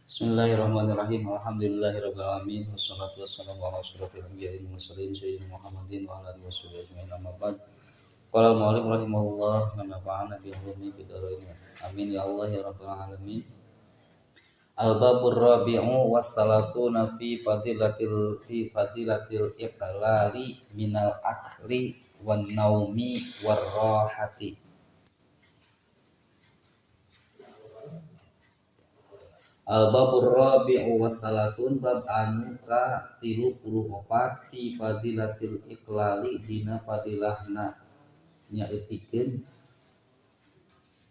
Bismillahirrahmanirrahim. Alhamdulillahirabbil alamin wassalatu wassalamu ala asyrofil anbiya'i wal mursalin sayyidina Muhammadin wa ala alihi washabihi ajmain. Amma ba'd. Qala al-mu'allif rahimahullah wa nafa'ana bi ulumihi fid dharain. Amin ya Allah ya rabbal alamin. Al-babur rabi'u wassalasuna fi fadilatil iqlali minal akli wan naumi warrahati. Al-babur rabi'u wassalasun bab anu ka 34 fi fadilatil iqlali dina fadilahna nyaeutikeun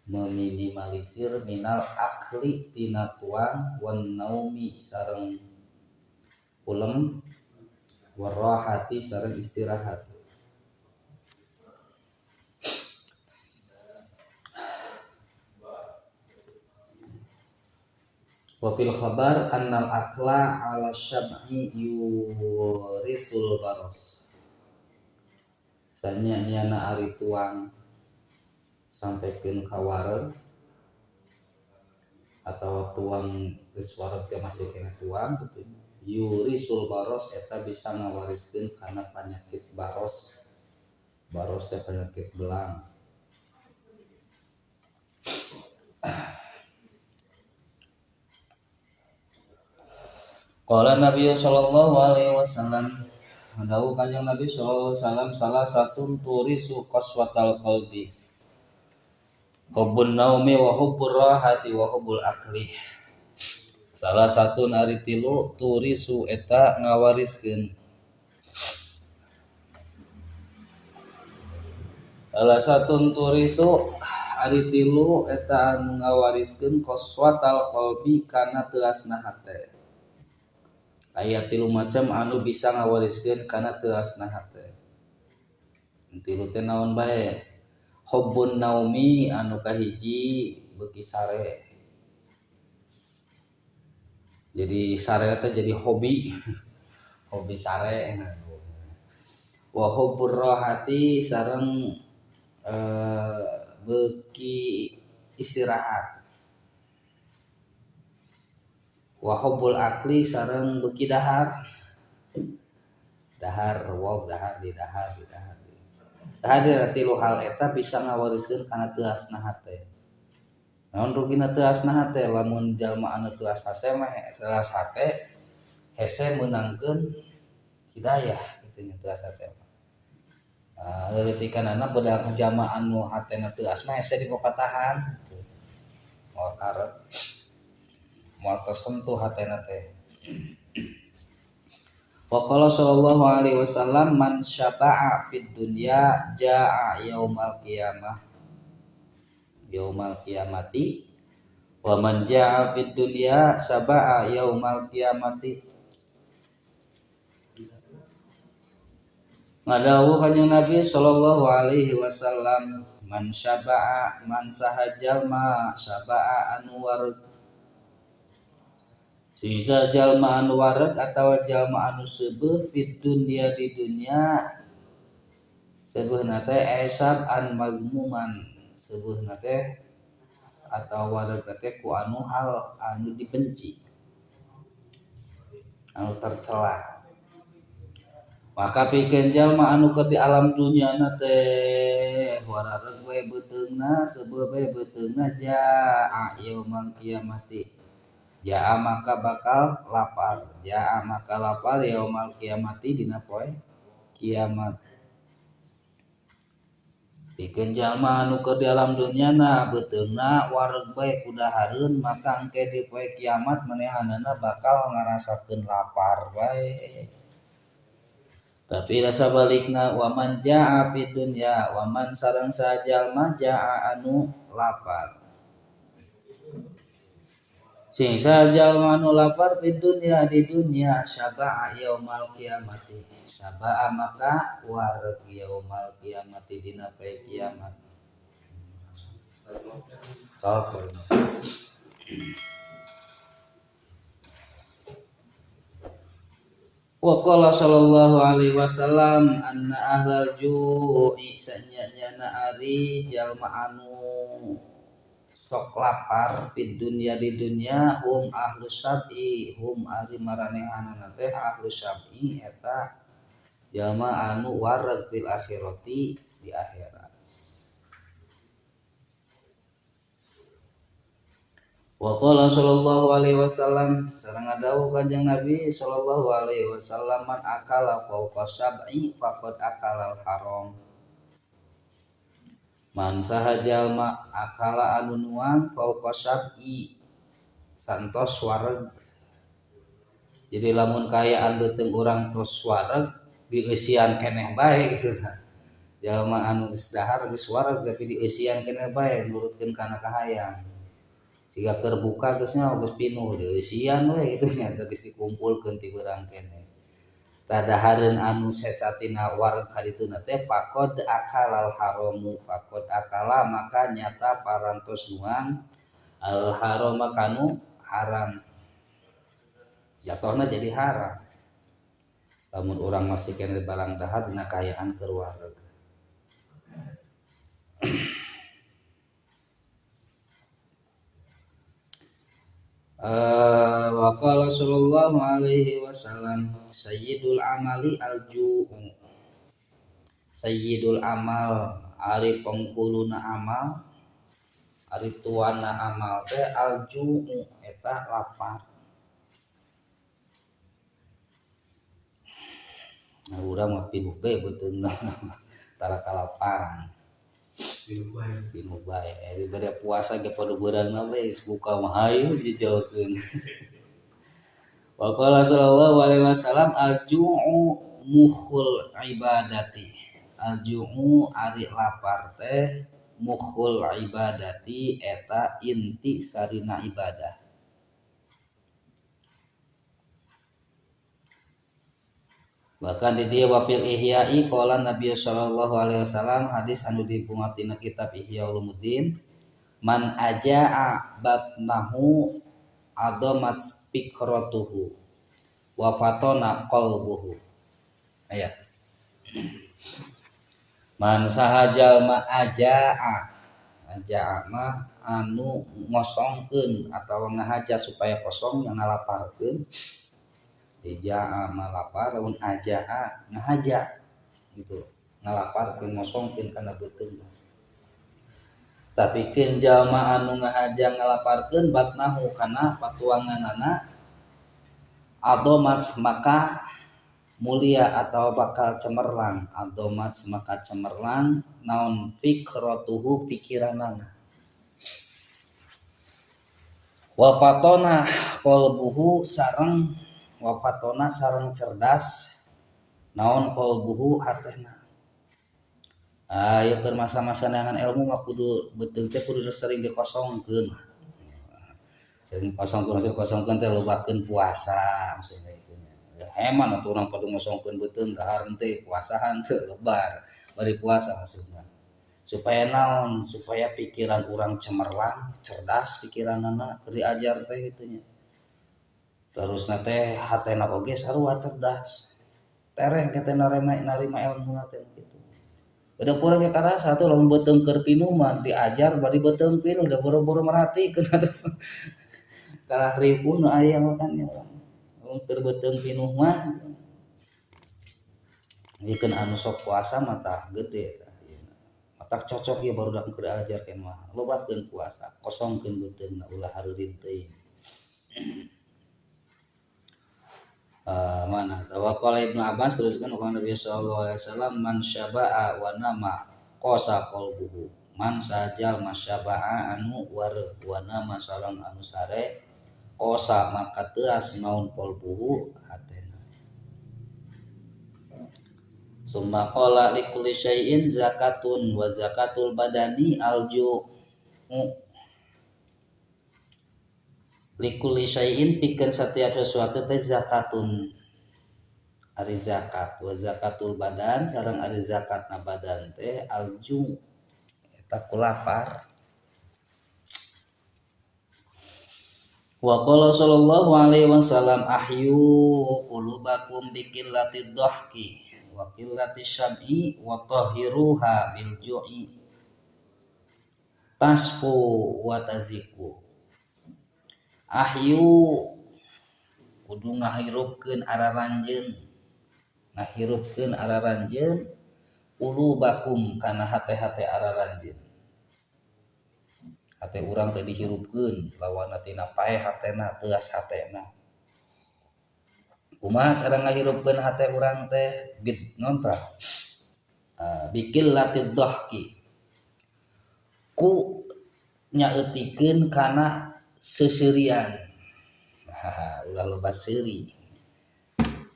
meminimalisir minal akli tina tuang wan naumi sareng kulem warahati sareng istirahat. Wa fil khabar annal akla ala syab'i yurisul baros. Sanya nyana ari tuang sampaikeun ka wareg atau tuang geus wareg teh masih kena tuang gitu. Yurisul baros eta bisa ngawariskeun kana penyakit baros. Baros teh penyakit belang. Qala Nabi sallallahu alaihi wasallam, dawuh Kanjeng Nabi sallallahu alaihi wasallam, salah satu turisu qaswatal qalbi hubbun naumi wa hubbur rahati wa hubbul akli. Salah satu ari tilu turisu eta ngawariskeun. Salah satu turisu ari tilu eta anu ngawariskeun qaswatal qalbi kana teuasna hate. Aya tilu macam anu bisa ngawariskeun kana teuasna hate. Tilu teh naon bae? Hubbun naumi anu kahiji beuki sare. Jadi sare teh jadi hobi. Hobi sare. Wa hubbur rahati sareng beuki istirahat. Wa hubbul akli sareng beuki dahar. Dahar wow dahar di dahar di dahar. Dahar tilu hal eta bisa ngawariskeun kana teuasna hate. Naon rugina teuasna hate? Lamun jalma anu teuas hate mah teuas hate hese meunangkeun hidayah kitu nya teuas hate. Leulitikanana bedak jalma anu hatena teuas mah hese dipapatahan kitu. Moal karet. Moal tersentuh hatena teh. Wa qala sallallahu alaihi wasallam man syaba'a fid dunya jaa yaumal qiyamah yaumal qiyamati wa man jaa fid dunya saba'a yaumal qiyamati. Ngadawuh Kanjeng Nabi sallallahu alaihi wasallam man syaba'a man sahajalma syaba'a anu wareg sisa jalma anu wareg atawa jalma anu seubeuh fid dunya di dunya seubeuhna teh esab an magmuman seubeuhna teh atawa waregna teh ku anu hal anu dibenci anu tercela. Maka pikeun jalma anu keur di alam dunyana teh warareg we beuteungna seubeuh we beuteungna jaa yaumal qiyamati. Jaa maka bakal lapar, jaa maka lapar yaumal kiamati dina poe kiamat. Pikeun jalma anu keur di alam dunyana beuteungna wareg bae kudahareun maka engke di poe kiamat manehanana bakal ngarasakeun lapar bae. Tapi rasa balikna waman jaa fid dunya waman sareng sajalma jaa anu lapar. Sing sajalma anu lapar di dunya di dunya syaba'a yaumal qiyamati syaba'a maka wareg yaumal qiyamati dina poe kiamat. Wa qala sallallahu alaihi wasallam anna ahlal ju'i sanya-nyana ari jalma anu sok lapar di dunia di dunya hum ahlus sab'i hum ari maranehanana teh ahlus sab'i eta jalma anu wareg fil akhirati di akhirat. Wa qala sallallahu alaihi wasallam sareng dawuh Kanjeng Nabi sallallahu alaihi wasallam man akala fawqa sab'i faqad akalal haram. Man saha jalma akala anu nuang fauqa sab'i santos wareg. Jadi lamun kaayaan beuteung urang tos wareg dieusian keneh bae kitu tah. Jalma anu geus dahar geus wareg tapi dieusian keneh bae nurutkeun kana kahayang. Siga keur buka geus nya geus pinuh dieusian we kitu nya geus dikumpulkeun ti beurang keneh. Tadahareun anu sesatina wareg kadituna teh faqad akalal haramu faqad akala maka nyata parantos nuang al harama kanu haram jatuhna jadi haram lamun urang masih keneh barang dahar dina kaayaan keur wareg. Wa qala sallallahu alaihi wasallam sayyidul amali alju'u. Sayyidul amal ari penghuluna amal ari tuana amal teh alju'u eta lapar. Nah urang mah pinuh bae beuteungna tara kalaparan. Pinuh bae bade puasa ge podo beurangna we geus buka mah hayu jejaukeun. Wa qala sallallahu alaihi wasallam al-ju'u mukhul ibadati. Al-ju'u ari lapar teh mukhul ibadati eta inti sarina ibadah. Bahkan di dia wafil ihya'i qala Nabi sallallahu alaihi wasallam hadis anu dibunga tina kitab Ihya Ulumuddin man aja'a batnahu adamat fikratuhu wa fatona qalbuhu. Aya. Man saha jalma aja'a aja'a mah anu ngosongkeun atawa ngahaja supaya kosong yang ngalaparkeun. Ijaa malapar lamun ajaa ngahaja gitu ngalaparkeun ngosongkeun kana beuteung. Tapi keun jalma anu ngahaja ngalaparkeun batnahu kana patuanganana adomat maka mulia atau bakal cemerlang adomat maka cemerlang naon fikratuhu pikiranana wa fatona qalbuhu sareng wafatona sareng cerdas naon qalbuhu hatena. Ayo keur masa-masa neangan ilmu mah kudu beuteung teh kudu sering dikosongkeun. Sering kosongkeun maksud kosongkeun teh lobakeun puasa maksudna itu nya. Heman atuh urang kudu ngosongkeun beuteung dahar teh puasahan teu lebar bari puasa maksudna. Supaya naon? Supaya pikiran urang cemerlang, cerdas pikiranana keur diajar teh kitu nya. Terus teh hatena oge sarua cerdas. Tereng kita narima ilmu teh kitu. Udah pura ge karasa atuh lamun beuteung keur pinuh mah diajar bari beuteung pinuh da boro-boro merhatikeun atuh. Kalah ripuh nu aya makan nya urang. Lamun keur beuteung pinuh mah ieu anu sok puasa mah tah gede tah. Matak cocok ieu barudak keur diajar keun mah. Lobakeun puasa, kosongkeun beuteungna ulah hareureun teuing. Mana tawakal Ibnu Abbas teruskan qala Nabi sallallahu alaihi wasallam man syaba'a wa nama qasa qalbuhu man sajal masyaba'a anu wareg wa nama sareng anu sare qasa maka teuas naon qalbuhu hatena. Summa qala likulli syai'in zakatun wa zakatul badani alju'u. Likulli syai'in pikeun setiap sesuatu teh zakatun ari zakat wa zakatul badan sareng ari zakatna badan teh alju eta kulapar. Wa qala sallallahu alaihi wasallam ahyu qulubakum biqillati dhahki wa qillati syam'i wa tahiruha bil ju'i. Tasfu wa taziku. Ahyu kudu ngahirupkeun araranjeun. Ngahirupkeun araranjeun ulubakum kana hate-hate araranjeun. Hate urang teh dihirupkeun lawanna tina paeh hatena teuas hatena. Kumaha cara ngahirupkeun hate urang teh bid naon tah? Biqillatid dhahki. Ku nyaeutikeun kana seuseurian. Ulah loba seuri.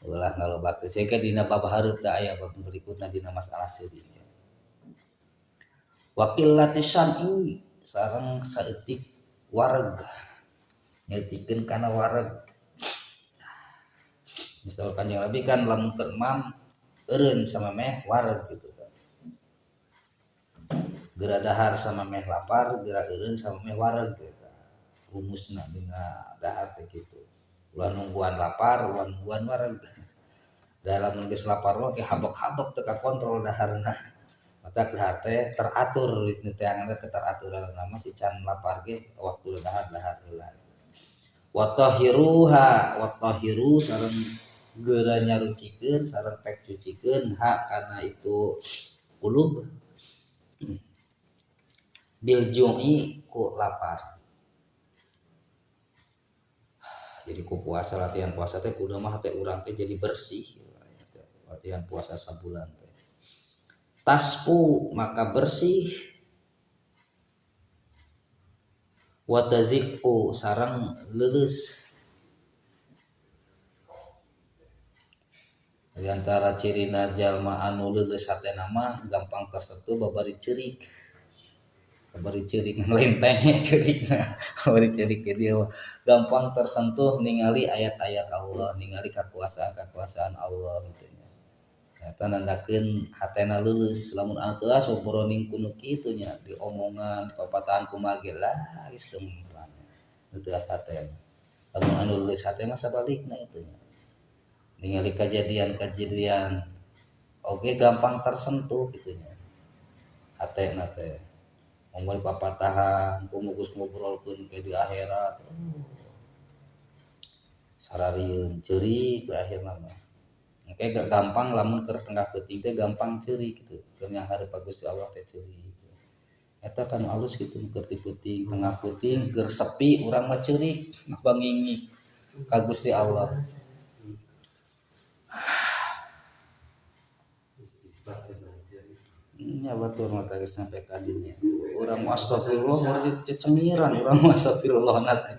Ulah ngalobakeun. Sehingga dina bab hareup teh aya bab berikutna dina masalah seuri. Wa qillatis sam'i sareng saeutik wareg. Nyaeutikeun kana wareg. Misal Kanjeng Nabi kan lamun keur emam eureun samemeh wareg gitu kan. Geura dahar samemeh lapar, geura eureun samemeh wareg gitu. Rumusna dina dahar teh kitu. Ulah nungguan lapar, ulah nungguan wareg. Da lamun geus lapar mah ke habek-habek teu kakontrol daharna. Matak dahar teh teratur nu teangan teh keteraturan mah si can lapar ge waktu dahar dahar heula. Wa tahiruha wa tahiru sareng geura nyarucikeun sareng pek cucikeun ha kana itu qulub bil ju'i ku lapar. Jadi ku puasa latihan puasa teh kudu mah teh urang teh jadi bersih. Latihan puasa sabulan teh. Tasfu maka bersih wa taziqu sareng leuleus. Di antara cirina jalma anu leuleus hatena mah gampang tersentuh babari ceurik. Babari ceurik lain tenge ceurikna. Babari ceurik jadi gampang tersentuh ningali ayat-ayat Allah, ningali kekuasaan-kekuasaan Allah gitu nya. Eta nandakeun hatena leuleus lamun anu teuas boboroning kuno kitu nya diomongan papatahan kumaha ge lah geus teu mempan. Nu teuas hatena. Lamun anu leuleus hate mah sabalikna itu nya. Ningali kejadian-kejadian oge gampang tersentuh gitu nya. Hatena teh ngomong papatahan kumaha geus ngobrolkeun ke di akhirat. Sararieun ceurik we akhirna mah. Engke gak gampang lamun keur tengah peuting teh gampang ceurik gitu. Keur nyahareup ka Gusti Allah teh ceurik. Eta kan alus gitu keur di peuting, tengah peuting keur sepi urang mah ceurik bangingik ka Gusti Allah. Nya batur mah teh geus sampai ka dinya. Urang mah astagfirullah urang cecengiran urang mah astagfirullah na teh.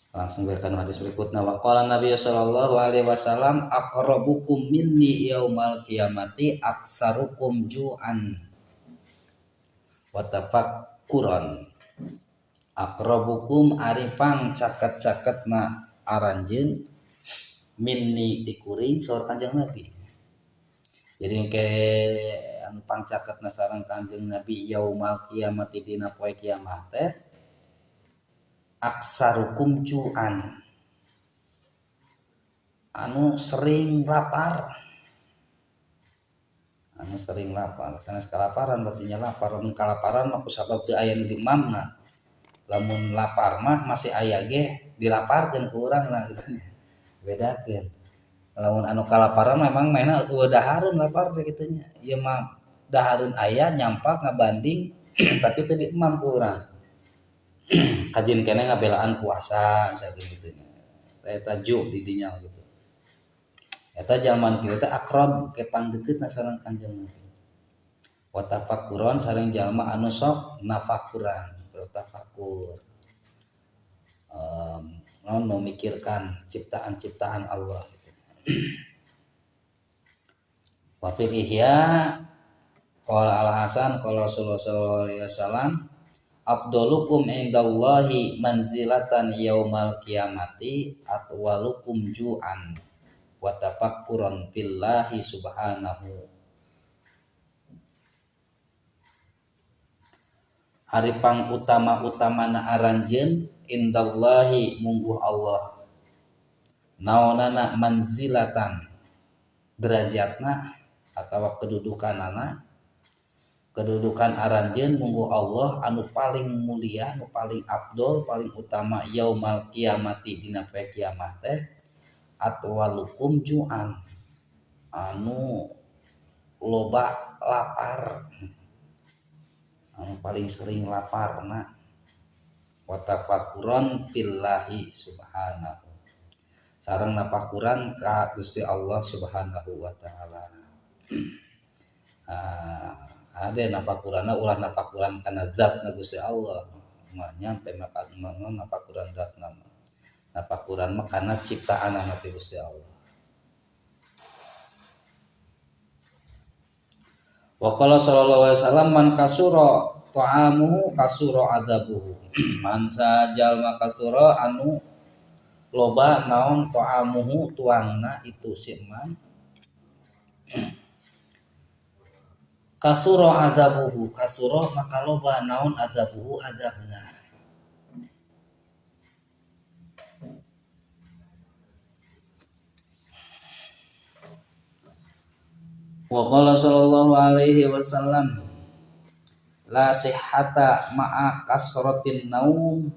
Langsung berikan hadis berikutnya. Wa qala Nabi sallallahu alaihi wasallam aqrabukum minni yaumal qiyamati aksarukum ju'an wa tafakkuran. Aqrabukum ari pang caket-caketna aranjeun minni dikuring saur Kanjeng Nabi. Jadi ke anu pang caketna sareng Kanjeng Nabi yaumal qiyamati dina poe kiamat teh aksarukum ju'an anu sering lapar, anu sering lapar sanes kalaparan berarti nya lapar. Lamun kalaparan mah kusabab teu aya nu diemamna, lamun lapar mah masih aya ge dilaparkeun ku urang lah gitu nya, bedakeun. Lamun anu kalaparan memang mainna eueuh dahareun lapar teh kitu nya, ieu mah dahareun aya nyampak ngabanding tapi teu diemam ku urang. Kajin keneh ngabelaan puasa misalnya gitu nya. Eta ju di dinya gitu. Eta jalma kieu teh akrab ke pangdeukeutna sareng Kanjeng Nabi. Wa tafakkuron sareng jalma anu sok nafakuran, bertafakur. Non memikirkan ciptaan-ciptaan Allah gitu. Wa fil ihya qala al Hasan qala Rasulullah sallallahu alaihi wasallam afdalukum indallahi manzilatan yaumal qiyamati atwalukum ju'an wa tafakkuran fillahi subhanahu. Ari pang utama-utamana aranjeun indallahi mungguh Allah naonana manzilatan derajatna atawa kedudukanana kedudukan aranjeun mungguh Allah anu paling mulia anu paling afdol paling utama yaumal kiamati dina poe kiamat teh atwalukum ju'an anu loba lapar anu paling sering laparna wa tafakuran fillahi subhanahu sareng napakuran ka Gusti Allah subhanahu wa taala. Ade napakuranna ulah napakuran kana zatna Gusti Allah mah nyampe maka napakuran zatna napakuran mah kana ciptaanna ti Gusti Allah. Wa qala sallallahu alaihi wasallam man kasura ta'amuhu kasura adzabuhu. Man sajalma kasura anu loba naon ta'amuhu tuangna itu si man kasura adzabuhu kasura maka loba naon adzabuhu adzabna. Wa qala sallallahu alaihi wasallam la sihhata ma'a kasratin naum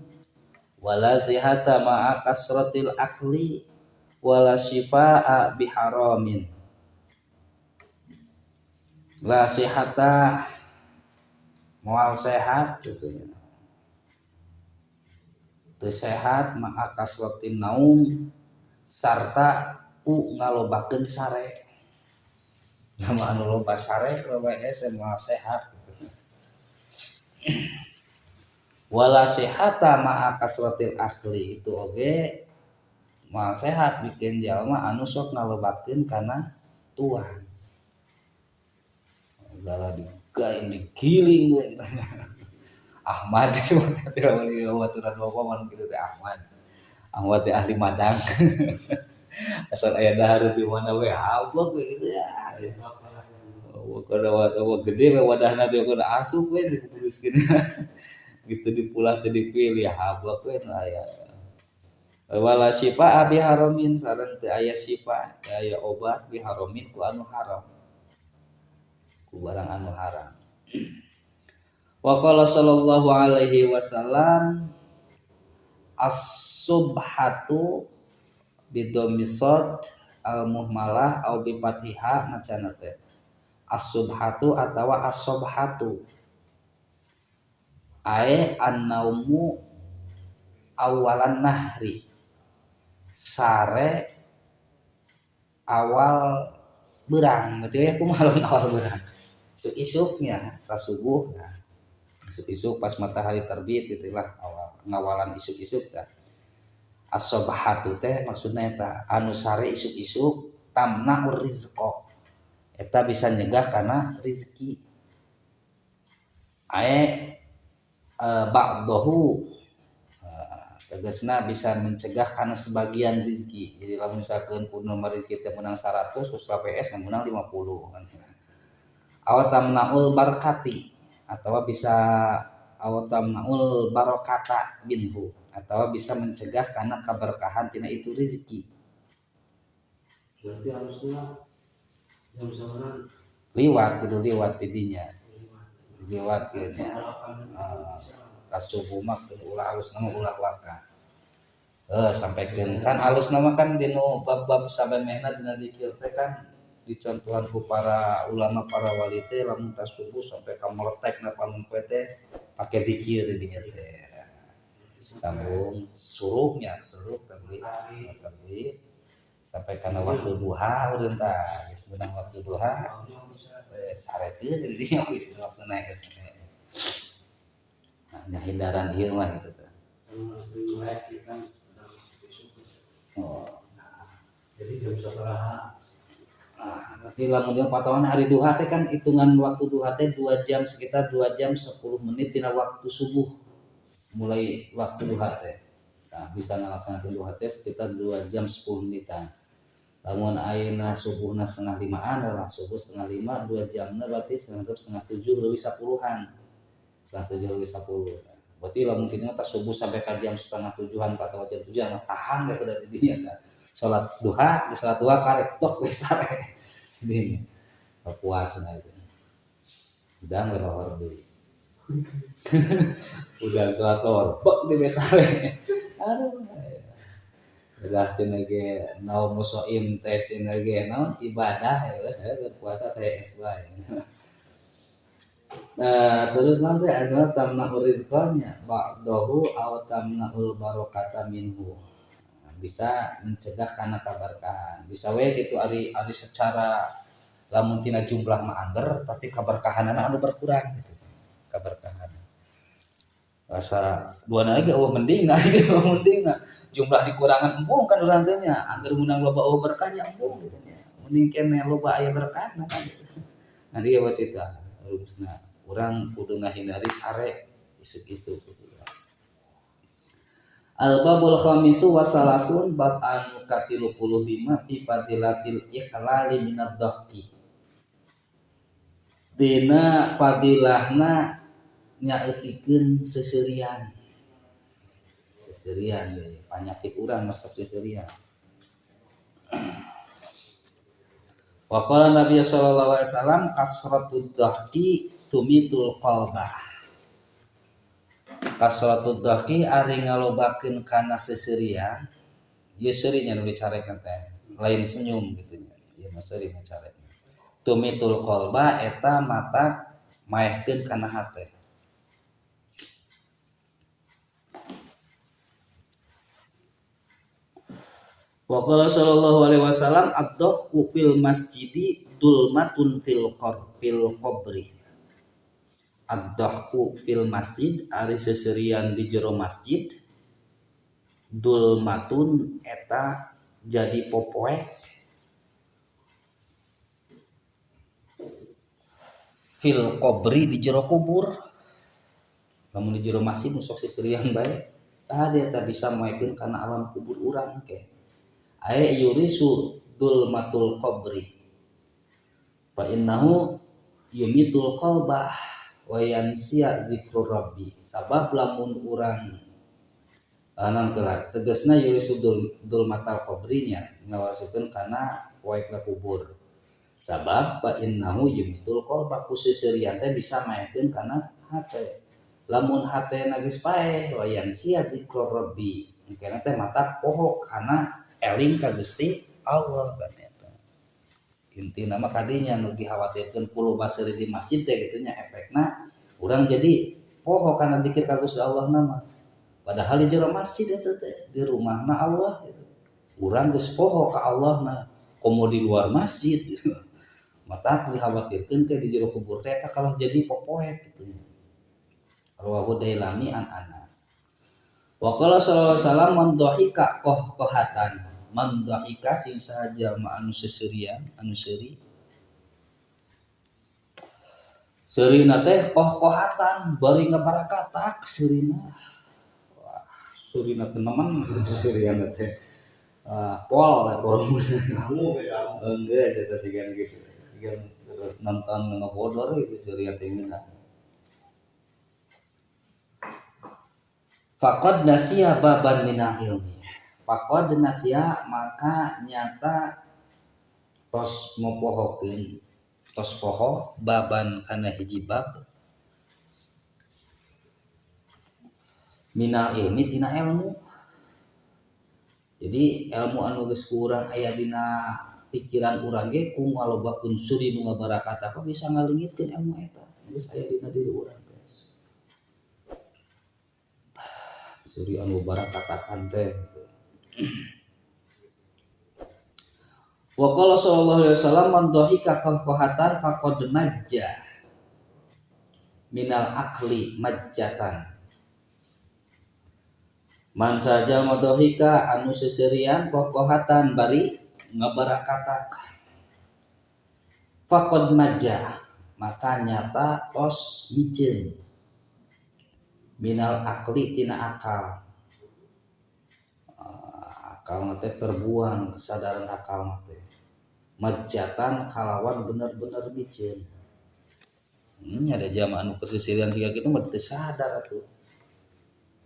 wa la sihhata ma'a kasratil akli wa la shifaa biharamin. La sihhata moal sehat gitu ya. Teu sehat ma'a kasratin naum sarta ku ngalobakeun sare. Nama anu loba sare loba hese moal sehat gitu. Wala sihata ma'a kasratil akli itu oge moal sehat bikin jalma anu sok ngalobakeun kana tuang. Segala digain digiling we gitu. Ahmad itu mah teh lamun ieu baturan bapak mah kitu teh Ahmad. Ahmad teh ahli madang. Asal aya dahar di mana we hablok we geus ya. Kada gede we wadahna teh kudu asup we dikuburuskeun. Geus teu dipulah teu dipilih hablok we nu aya. Wala syifa bi haramin sareng teu aya syifa, teu aya obat bi haramin ku anu haram. Ku barang anu haram. Wa qala sallallahu alaihi wasallam as-subhatu bidomisod al-muhmalah au bi fathiha macana teh as-subhatu atawa as-sobhatu ae an-naumu awalan nahri sare awal berang berarti ya kumaha lamun awal berang isuk-isuknya pas subuh nah isuk-isuk pas matahari terbit itulah awal ngawalan isuk-isuk tah. As-sobhatu teh maksudna eta anu sare isuk-isuk tamnaur rizqa eta bisa nyegah kana rizki ae ba'dahu tegasna bisa mencegah kana sebagian rizki. Jadi lamun misalkeun kudu nomor rizki teh menang 100 terus KPS menang 50 kan. Aw tamnaul barkati atau bisa aw tamnaul barokata minhu atau bisa mencegah karena keberkahan tina itu rezeki. Berarti harusnya jam seorang liwat kudu liwat tidinya. Liwat kieu nya. Ka subuh mah ulah alus nama ulah waka. Sampaikan kan alus nama kan dinu bab-bab samemehna dina dikir teh kan dicontohan ku para ulama para wali teh lamun tas subuh sampai ka meletekna panon poe teh pake dikir di dinya teh. Sambung suruhnya suruh terbit terbit sampai karena waktu duha urang tah geus meunang waktu duha sareteun di dinya geus waktu naik geus. Nah hindaran ieu mah gitu teh. Oh. Jadi jam sabaraha? Nah, berarti lamun dia patokan hari duha teh kan hitungan waktu duha teh 2 jam sekitar 2 jam 10 menit tina waktu subuh. Mulai waktu duha teh. Nah, bisa ngalaksanakeun duha teh sekitar 2 jam 10 menitan. Lamun ayeuna subuhna setengah limaan lah, subuh setengah lima, 2 jamna berarti setengah tujuh leuwih 10-an. 6:30 lebih 10. Berarti lamun kitu mah subuh sampai ka jam 6:30-an atau jam 7-an tahan we kudu di dinya tah. Salat duha, di salat duha karek tok we sare. Dinya. Puasna itu. Udah we lohor deui. Udah salat lohor, bek di we sare. Aduh. Udah cenah ge naum musoim teh cenah ge naon ibadah ya geus saya berpuasa teh es wae. Nah, terus nanti asal tamna'ur rizqanya ba'dahu aw tamna'ul barokata minhu. Nah, bisa mencegah kana kaberkahan. Bisa we kitu ari secara lamun tina jumlah mah angger tapi kaberkahanana anu berkurang gitu. Kaberkahan. Rasa dua lagi eueuh mending nah gitu mending nah jumlah dikurangan embung kan urang teh nya angger meunang loba eueuh berkahnya embung gitu nya. Mending keneh loba aya berkahna kan gitu. Nah dia berarti tah rumusna urang kudu ngahindari sare isuk-isuk gitu. Al-babul khamisu wa salasun bab anu ka-35 fi fadilatil iqlali minad dhahki. Dina fadilahna nyaeutikeun seserian. Seserian deui panyakit urang resep seserian. Wa qala Nabi sallallahu alaihi wasallam kasratud dhahki tumitul qalbah. Kasratud dhahki ari ngalobakeun kana seserian, ieu seuri nya nu dicarekan teh, lain senyum kitu nya. Ieu mah seuri nu dicarekan. Tumitul qalba eta mata maehkeun kana hate. Wa qala sallallahu alaihi wasallam ad-dhahku fil masjidi dulmatun fil fil qabri. Ad-dhahku fil masjid ari seserian di jero masjid dulmatun eta jadi popoek fil qabri di jero kubur. Lamun di jero masjid nu sok seserian bae tah dia teh bisa moekeun kana alam kubur urang ke. Ae yurisu dulmatul qabri fa innahu yumitul qalbah wa yansiya zikrur rabbi. Sabab lamun urang anan kelak tegasna yurisu dulmatal qabrinya ngawarsukeun kana poekna kubur. Sabab fa innahu yumitul qalbah ku seserian teh bisa maehkeun kana hate. Lamun hate na geus paeh wa yansiya zikrur rabbi engkena teh mata poho kana eling ka Gusti Allah kan eta. Intina mah kadinya nu dikhawatirkeun ku loba seuri di masjid teh kitu nya efekna urang jadi poho kana zikir ka Gusti Allah mah. Padahal di jero masjid eta teh di rumahna Allah gitu. Urang geus poho ka Allah na komo di luar masjid. Mata dikhawatirkeun teh di jero kubur teh eta kalah jadi popoek kitu nya. Rawahu Dailami an Anas. Wa qala sallallahu alaihi wasallam man dhahika qahqahatan. Man dhahika sing saha jalma anu seserian anu seuri seurina teh qahqahatan bari ngabarakatak seurina. Wah, seurina teh nemen seserian teh. Pol pol. Enggak eta sigan gitu. Sigan nonton ngebodor itu seurian teh minah. Faqad nasiya baban minal ilmi. Faqad nasiya maka nyata tos mopohokeun tos poho baban kana hiji bab minal ilmi tina ilmu. Jadi ilmu anu geus ku urang aya dina pikiran urang ge ku ngalobakeun seuri nu ngabarakata kok bisa ngalengitkeun ilmu eta geus aya dina diri urang teh. Seuri anu barakatakan teh gitu. Wa qala sallallahu alaihi wasallam man dhahika qahqahatan faqad majja minal aqli majjatan. Man saja madhahika anu seserian qahqahatan bari ngabarakatak faqad majja maka nyata tos miceun minal aqli tina akal. Akal teh terbuang kesadaran akal teh majjatan kalawan bener-bener miceun. Ada jalma anu keur seserian siga kitu mah teu sadar atuh.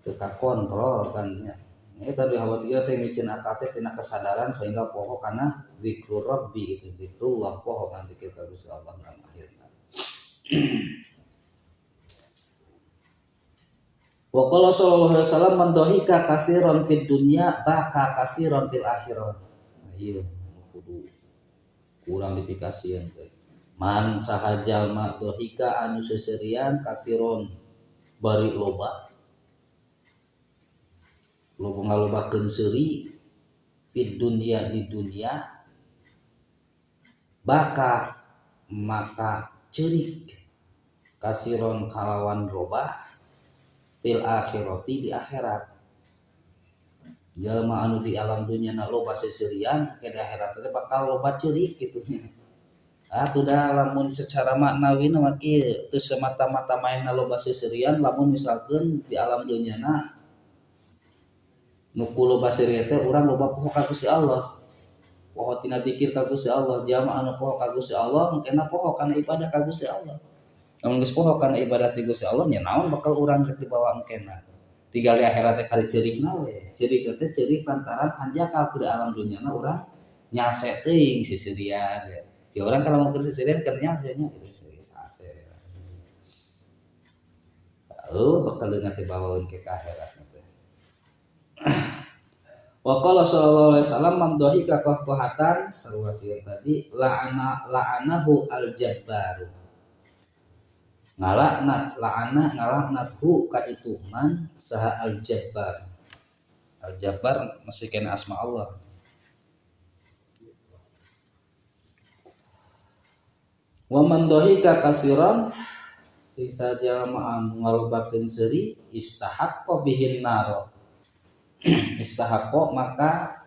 Teu kakontrol kan nya. Eta dikhawatirkeun teh miceun akal teh tina kesadaran sehingga poho kana zikrul rabbi gitu, zikrullah poho kana zikir ka Gusti Allah na akhirna. Wa qala sallallahu alaihi wasallam man dhahika katsiran fid dunya baka katsiran fil akhirah. Nah, ieu kudu kurang dipikasieun teh. Man saha jalma dhahika anu seserian kasiron bari loba. Loba ngalobakeun seuri fid dunya di dunya baka maka ceurik kasiron kalawan loba fil akhirati di akhirat. Jalma anu di alam dunya na loba seserian ke di akhirat teh bakal loba ceurik kitu nya. Atuh dah lamun secara maknawi mah kieu teu semata-mata maenna loba seserian lamun misalkeun di alam dunya na nu ku loba seuri teh urang loba poho ka Gusti Allah. Poho tina zikir ka Gusti Allah, jalma anu poho ka Gusti Allah engkena poho kana ibadah ka Gusti Allah. Lamun geus poho kana ibadah ti Gusti Allah nya naon bakal urang rek dibawa engkena. Tinggal di akhirat teh kali ceurikna we. Ceurik teh ceurik lantaran hanjakal ku di alam dunya na urang nyalse teuing seserian ya. Si orang kalau mau keseserian keur nyalse nya gitu serius ase. Oh bakal leungat dibawaeun ke akhirat teh. Wa qala sallallahu alaihi wasallam man dhahika qahqahatan sarua sia tadi la'ana la'anahu al-jabbaru. Ngalaknat la'ana ngalaknat hu ka itu man saha al-jabbar. Al-jabbar masih kena asma Allah. Wa man dhahika kasiran sisa jalma anu ngalobakeun seuri istahaqqa bihin nar. Istahaqqa maka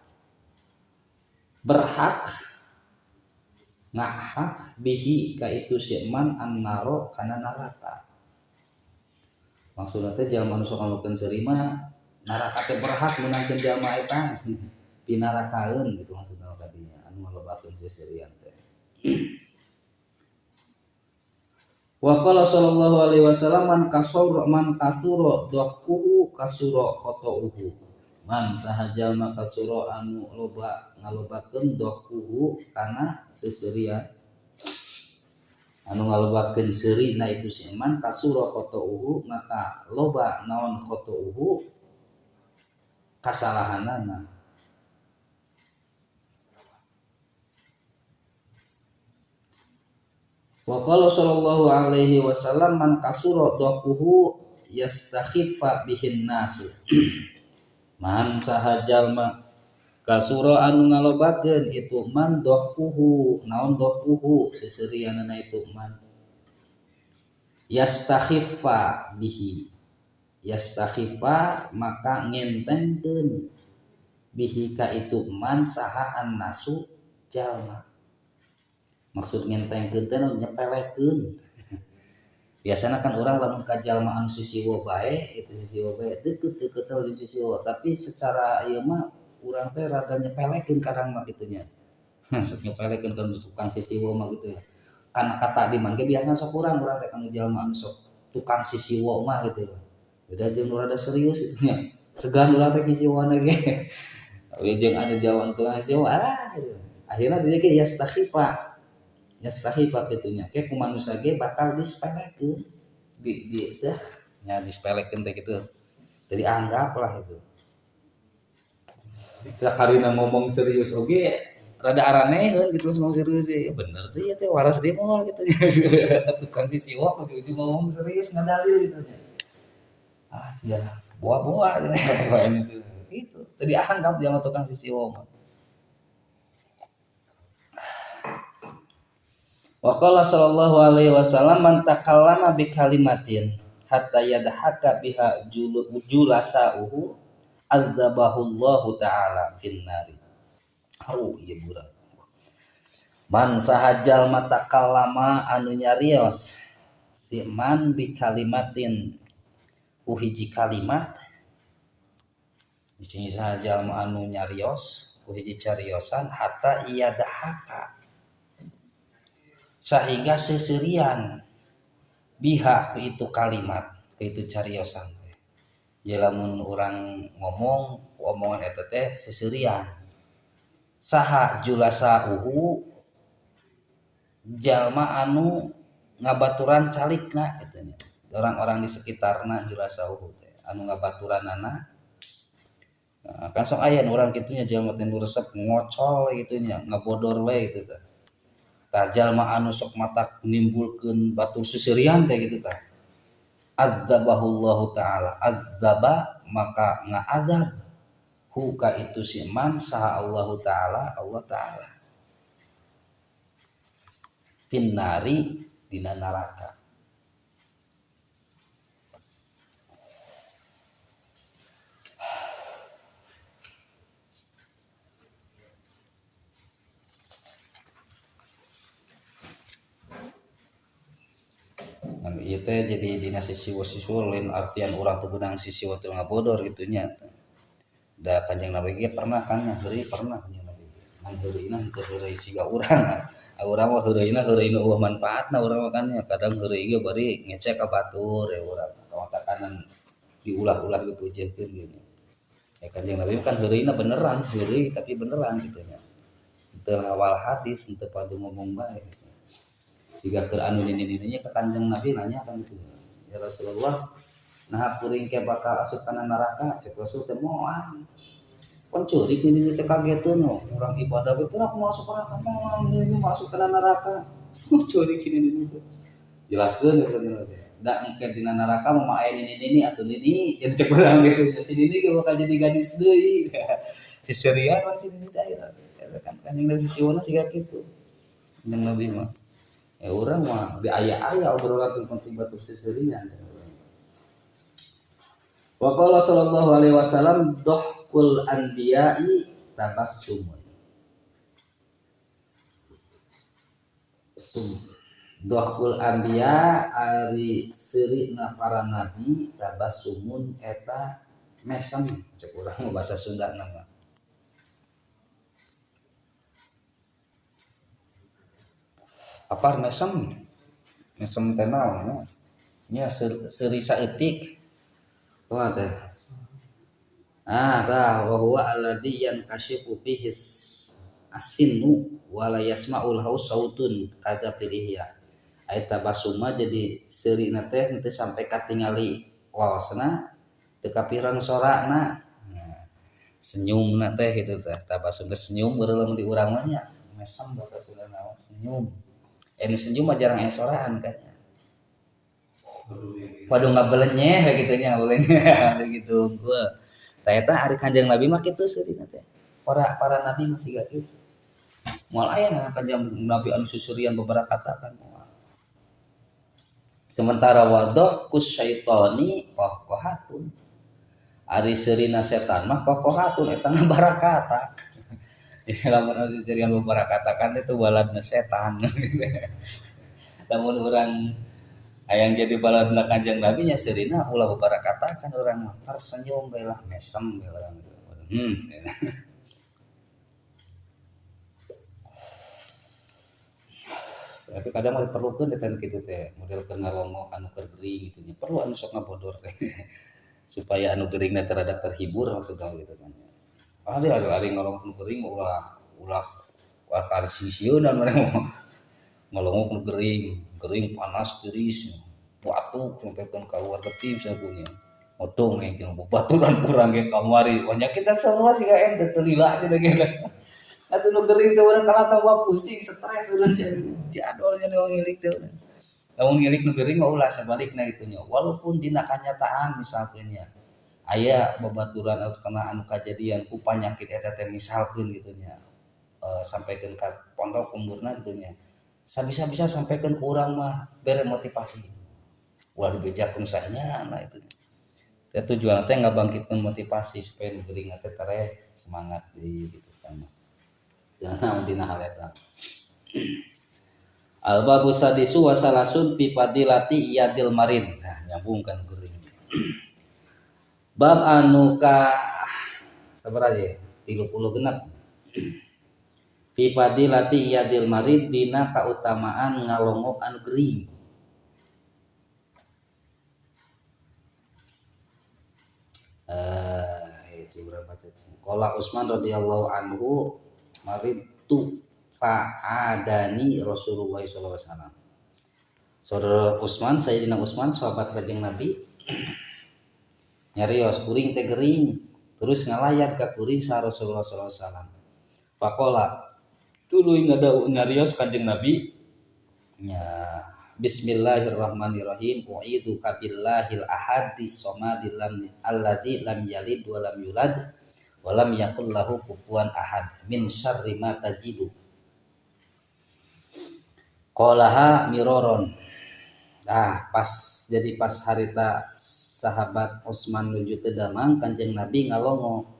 berhak ngahak bihi ka itu si man annaro kana neraka. Maksudna teh jalma anu sok ngalobakeun seuri mah neraka teh berhak meunangkeun jalma eta pinarakaeun gitu maksudna tadinya anu ngalobakeun seuserian teh. Wa qala sallallahu alaihi wasallam man kasura man kasura dhahkuhu kasura khata'uhu. Man saha jalma kasura anu loba ngalobakeun dhahkuhu kana seuserian. Anu ngalobakeun seuri na itu si man kasura khata'uhu maka loba naon khata'uhu kasalahanana. Wa qala sallallahu alaihi wasallam man kasura dhahkuhu yastakhiffa bihin nasu. Man saha jalma kasura anu ngalobakeun itu man dhahkuhu naon dhahkuhu seserianana itu man yastakhiffa bihi. Yastakhiffa maka ngentengkeun bihi ka itu man saha annasu jalma. Maksud ngentengkeun teh nyepelekeun. Biasana kan urang lamun ka jalma anu sisiwo bae, itu sisiwo bae deukeut-deukeut teh jeung sisiwo, tapi secara ieu mah urang teh rada nyepelekeun kadang mah kitu nya. Sok nyepelekeun ka tukang sisiwo mah kitu ya. Kana kata di mangke biasana sok urang teh kana jalma anu sok tukang sisiwo mah gitu. Beda jeung nu rada serius itu nya. Segan urang teh sisiwona ge. Tapi jeung anu jalma tukang sisiwo ah gitu. Akhirna dia ge yastakhifa. Yastakhifa kitu nya. Ke ku manusia ge bakal disepelekeun. Di teh nya disepelekeun teh kitu. Jadi anggap lah itu. Sakarina ngomong serius oge rada araneheun gitu ngomong serius sih. Bener teh ya teh waras dia moal gitu. Tukang sisiwo gitu ngomong serius ngadalil gitu nya. Ah sia boa-boa gitu. Gitu. Tadi anggap dia mah tukang sisiwo mah. Wa qala sallallahu alaihi wasallam man takallama bi kalimatin hatta yadhaka biha julasa'uhu adzabahullahu ta'ala finnari. Oh ieu burak. Man sahajal mata kalama anu nyarios si man bi kalimatin ku hiji kalimat di sini sahajal anu nyarios ku hiji cariosan hatta yadhaka sehingga seserian Biha ku itu kalimat, ku itu cariosan teh. Lamun urang ngomong ku omongan eta teh seuseurian. Saha julasauhu jalma anu ngabaturan calikna kitu nya. Orang-orang di sekitarna julasauhu teh anu ngabaturanana. Nah, kan sok aya nu urang kitu nya jalma teh nu resep ngocol kitu nya, ngabodor we kitu teh. Tah jalma anu sok matak nimbulkeun batur seuseurian teh kitu tah. Adzabahullahu ta'ala, adzaba maka ngaadzab hu ka itu si man saha Allahu ta'ala, Allah ta'ala. Finnari dina neraka. Ieu teh jadi dina sisiwa-sisiwa lain artian urang teu beunang sisiwa teu ngabodor kitu nya. Da Kanjeng Nabi ge pernah kan nya heureuy pernah Kanjeng Nabi ge. Ngan heureuyna henteu heureuy siga urang. Urang mah heureuyna heureuy nu eueuh manfaatna urang mah kan nya kadang heureuy ge bari ngecek ka batur ya urang. Takanan diulah-ulah dipujekeun ge nya. Ya Kanjeng Nabi kan heureuyna beneran, heureuy tapi beneran kitu nya. Teu hawal hadis henteu padu ngomong bae gitu. Siga keur anu nini-nininya ka Kanjeng Nabi nanya kan gitu. Ya Rasulullah, naha kuring ke bakal asup kana neraka? Cek Rasul teh moal. Pan ceurik nini teh kageteun urang ibadah we teh aku masuk neraka moal nini masuk kana neraka. Ceurik si nini teh. Jelaskeun ya Kanjeng Nabi. Da engke dina neraka mah aya nini-nini atuh nini cenah cek urang gitu. Si nini ge bakal jadi gadis deui. Si serian pan si nini teh aya. Kan Kanjeng Nabi sisiwona siga kitu. Kanjeng Nabi mah. Ya urang mah di aya-aya obrolan tentang penting batur seserian. Wa qala sallallahu alaihi wasallam dhahkul anbiya'i tabassumun. Sum. Dhahkul anbiya ari seurina para nabi tabassumun eta mesem cek urang mah bahasa Sunda nama. Apar mesem mesem teh naon nya seuri saeutik kumaha teh ah tah wa huwa alladzi yankashifu fihi as-sinnu wa la yasma'u lahu sautun kadza fil ihya. Eta basuma jadi seurina teh henteu sampai katingali waosna teu kapirang sorana nah, senyumna teh kitu teh tabasum geus senyum beureum di urang mah nya mesem bahasa Sunda naon senyum. Senyum mah jarang aya soraan kan nya. Waduh ngabelenyeh kitu nya, ngabelenyeh gitu gua. Tah eta ari Kanjeng Nabi mah kitu seurina teh. Para nabi mah siga kitu. Moal aya na Kanjeng Nabi anu susurian beberapa kan moal. Sementara wadah kus syaitani qahqahatun. Ari seurina setan mah qahqahatun eta ngabarakatak. Jadi lamun anu susurian beberapa kan itu baladna setan. Lamun urang hayang jadi baladna Kanjeng Nabi nya seurina ulah bebarakatakan urang mah tersenyum bae lah mesem bae urang. Tapi kadang mah diperlukeun eta kitu teh model keur ngalongok anu keur gering kitu nya perlu anu sok ngabodor teh. Supaya anu geringna teh rada terhibur maksudna gitu kan. Ari ari ari ngalongok nu gering mah ulah ulah kari sisieunan maneh mah. Ngalongok nu gering, gering panas tiris, batuk sampai kan keluar getih sakunya. Odong yang kira baturan kurang ge kamari. Banyak kita semua sih kayak ente teu lila cenah gitu. Atuh nu gering teh urang kalah tambah pusing, stres urang jadolnya nu ngilik teh. Lamun ngilik nu gering mah ulah sabalikna kitu nya. Walaupun dina kanyataan misalkeun nya aya babaturan atau kena anu kajadian ku panyakit eta teh misalkeun kitu nya. Sampaikeun ka pondok umurna kitu nya. Sabisa-bisa sampaikeun ku urang mah bere motivasi. Ulah dibejakeun sanya nah itu. Teh tujuan teh ngabangkitkeun motivasi supaya nu gering teh tereh semangat deui gitu kan. Jangan dina hal eta. Al babu sadisu wa salasun fi fadilati iyadil marid. Nah, nyambung kan gering. Bab anu ka sabaraha ye? 30 genep. Fi fadilati iyadil marid dina kautamaan ngalongok anu gering. Urang baca. Qala Utsman radhiyallahu anhu maridtu fa'adani Rasulullah sallallahu alaihi wasallam. Saudara Utsman, Sayyidina Utsman sahabat Kanjeng Nabi nyarios kuring teh gering terus ngalayat ka kuring sa Rasulullah sallallahu alaihi wasallam. Faqala tuluy nyarios Kanjeng Nabi nya Bismillahirrahmanirrahim u'iduka billahil ahadis somadil lam alladzi lam yalid wa lam yulad wa lam yakul lahu kufuwan ahad min syarri ma tajidu. Qalaha miroron. Ah, pas jadi pas harita sahabat Utsman nuju teu damang Kanjeng Nabi ngalongo.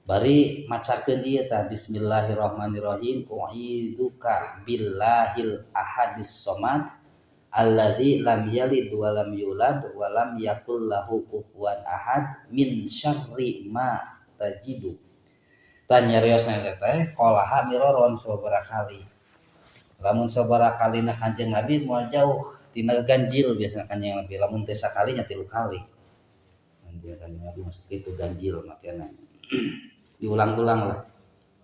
Bari macakeun ieu tah Bismillahirrahmanirrahim u'iduka billahil ahadis somad alladzi lam yalid wa lam yulad wa lam yakul lahu kufuwan ahad min syarri ma tajidu. Tah nyariosna teh qalaha miroron sababaraha kali. Lamun sababaraha kalina Kanjeng Nabi moal jauh tina ganjil biasana Kanjeng Nabi lamun teh sakalinya 3 kali. Kanjeng Nabi maksud itu ganjil makana. Diulang-ulang lah.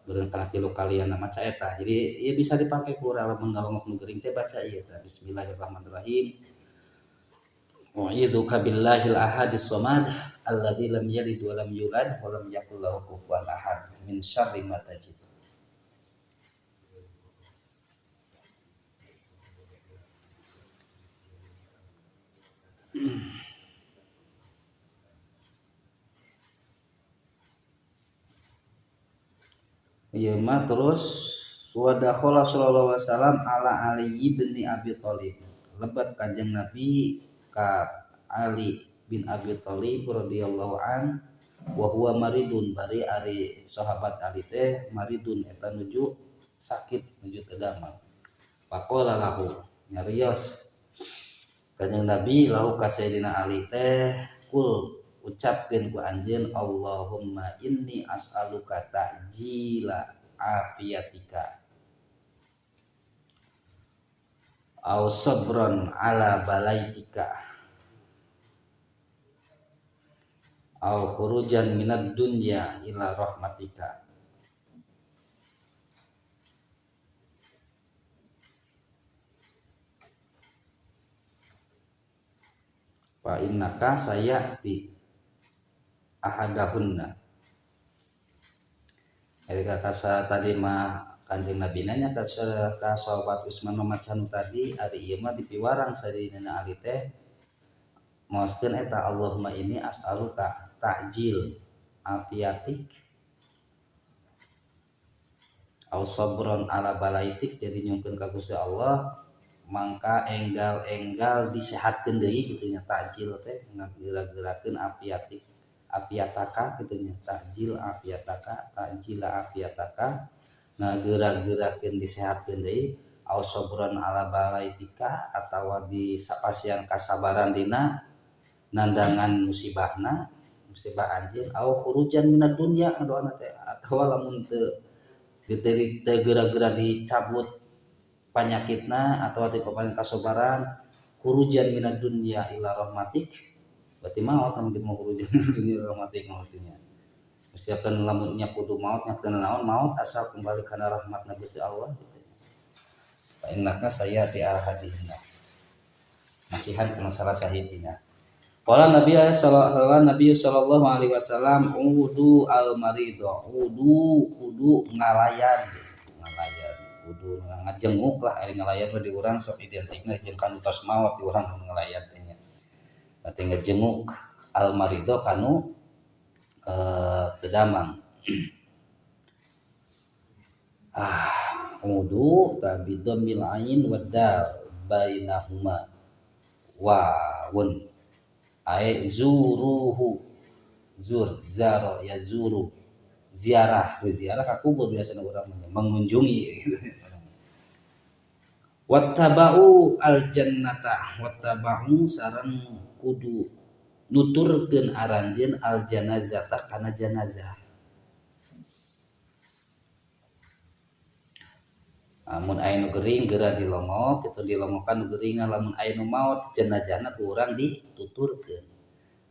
Beureun kana 3 kalian maca eta. Jadi ieu bisa dipake ku urang lamun ngalongok nu gering teh baca ieu teh Bismillahirrahmanirrahim. U'idzuka billahil ahadis samad alladzi lam yalid wa lam yulad wa lam yakul lahu kufuwan ahad min syarri ma tajid. Ieu mah terus wa dakhala sallallahu alaihi wasallam ala Ali bin Abi Thalib. Lebat Kanjeng Nabi ka Ali bin Abi Thalib radhiyallahu an wa huwa maridun bari ari sahabat Ali teh maridun eta nuju sakit nuju teu damang. Faqala lahu nyarios Kanjeng Nabi lahu ka Sayyidina Ali teh kul ucapkeun ku anjeun Allahumma inni as'aluka ta'jila afiatika aw sabran ala balaitika aw khurujan minad dunya ila rahmatika. Fa innaka sayati ahadahunna. Jadi kata tadi mah Kanjeng Nabi nanya ka sahabat Utsman macan tadi ari ieu mah dipiwarang Sayyidina Ali teh maoskeun eta Allahumma inni as'aluka ta'jil afiatik au sabron ala balaitik. Jadi nyungkeun ka Gusti Allah mangka enggal-enggal disehatkeun deui kitu nya ta'jil teh ngageura-geurakeun afiatik afiataka kitu nya ta'jil afiataka ta'jila afiataka ngageura-geurakeun disehatkeun deui au sabron ala balaitika atawa di sapasian kasabaran dina nandangan musibahna musibah anjeun au khurujan minad dunya doana teh atawa lamun teu teu geura-geura dicabut panyakitna atawa ti paparin kasabaran khurujan minad dunya ila rahmatik berarti maot lamun kitu mah khurujan minad dunya ila rahmatik maotnya mesti akan lamun nya kudu maot nya teu naon maot asal kembali kana rahmatna Gusti Allah gitu. Fa innaka sayati ahadihna masihan kana salah sahidina. Qala Nabi sallallahu alaihi wasallam udu al marido udu kudu ngalayan ngalayan kudu ngajenguk lah ari ngalayan mah di urang sok identikna jeung kanu tos maot di urang ngalayan teh nya. Berarti ngejenguk al marido kanu teu damang. Udu tabi dhammil ain wad dal bainahuma wawun ai zuruhu zur zaro ya zuru ziarah ziarah ka kubur biasana urang mengunjungi. Wattaba'u al jannata wattaba'u sareng kudu nuturkeun aranjeun al janazata kana janazah. Lamun aya nu gering geura dilongok kitu dilongokan nu geringan lamun aya nu maot jenazahna ku urang dituturkeun.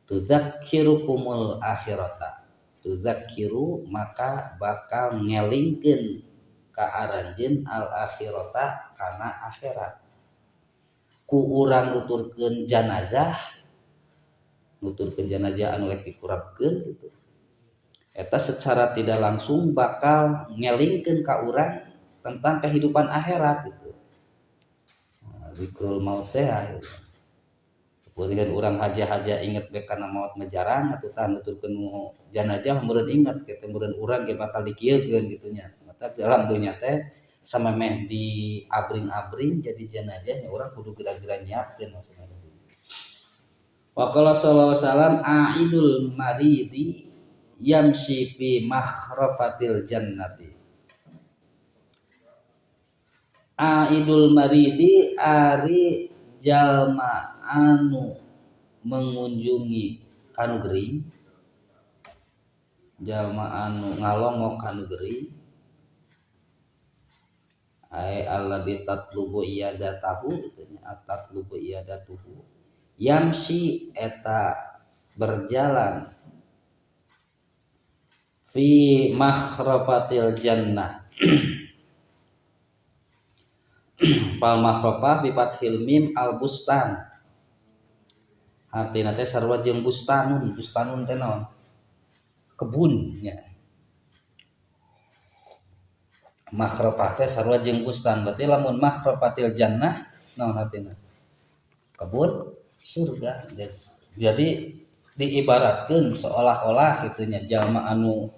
Tudzakkirukumul akhirata. Tudzakkiru maka bakal ngelingkeun ka aranjeun al akhirata kana akhirat. Ku urang nuturkeun janazah anu rek dikurapkeun gitu. Eta secara tidak langsung bakal ngelingkeun ka urang tentang kehidupan akhirat gitu. Zikrul maut teh gitu. Kemudian urang haja-haja inget bae kana maut mah jarang atuh tah nuturkeun janazah meureun inget kitu meureun urang ge bakal dikieukeun kitu nya. Mata dalam dunya teh samemeh diabring-abring jadi janazah nya urang kudu geura-geura nyiapkeun maksudna. Wa qala sallallahu alaihi wasallam aidul maridi yamshi fi makhrafatil jannati. Aidul maridi ari jalma anu mengunjungi kanu gering, jalma anu ngalongok kanu gering, ai alladzi tatlubu iyadatahu kitu nya, tatlubu iyadatuhu yamsi eta berjalan fi makhrafatil jannah. Fal makhrafah bi fathil mim al bustan, artina teh sarua jeung bustanun. Bustanun teh naon? Kebun nya. Makhrafah teh sarua jeung bustan, berarti lamun makhrafatil jannah naon artina? Kebun surga. Jadi diibaratkeun seolah-olah kitu nya jalma anu